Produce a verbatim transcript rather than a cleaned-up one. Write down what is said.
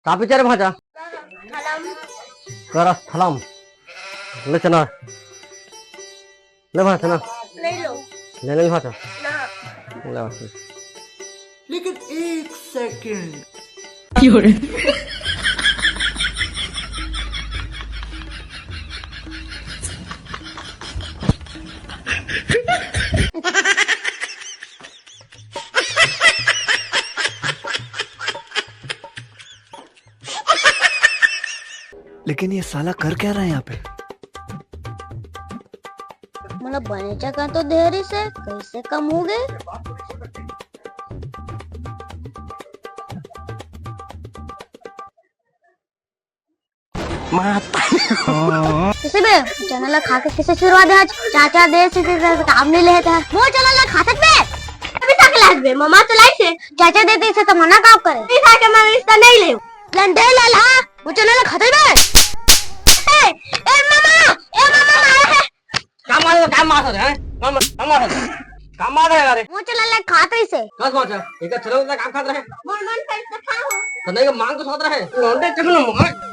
का बेचे रे भांचा? करा थलम। ले चना। ले भांचा ना। नहीं लो। ले ले भांचा। ना। ले भांचा। लेकिन एक सेकंड। लेकिन ये साला कर क्या रहा है यहाँ पे? मतलब बने जगह तो देरी से कैसे कम हो गए? माता। किसे बे, चना ला खा के किसे शुरुआत है आज? चाचा दे से ते काम नहीं लेता है। वो चना ला खातत बे। अभी तक लाग बे, ममा तो लाई से। चाचा देते इसे तो मना काब करे? अभी खा के मम्मी इसका नहीं ले। लंडे लाल, हाँ, वो चना ला खातत बे। ए, ए ममा, ए ममा, मारा है। का मार, का मार रहे हैं? का मार, का मार रहे हैं? का मार रहे हैं, अरे? वो चला ले, खात रही से। कस मार, एक चलो ना काम खात रहे। मन मन कर तो खाओ। तो नहीं, मांग तो साथ रहे। लौंडे चलो ना मार।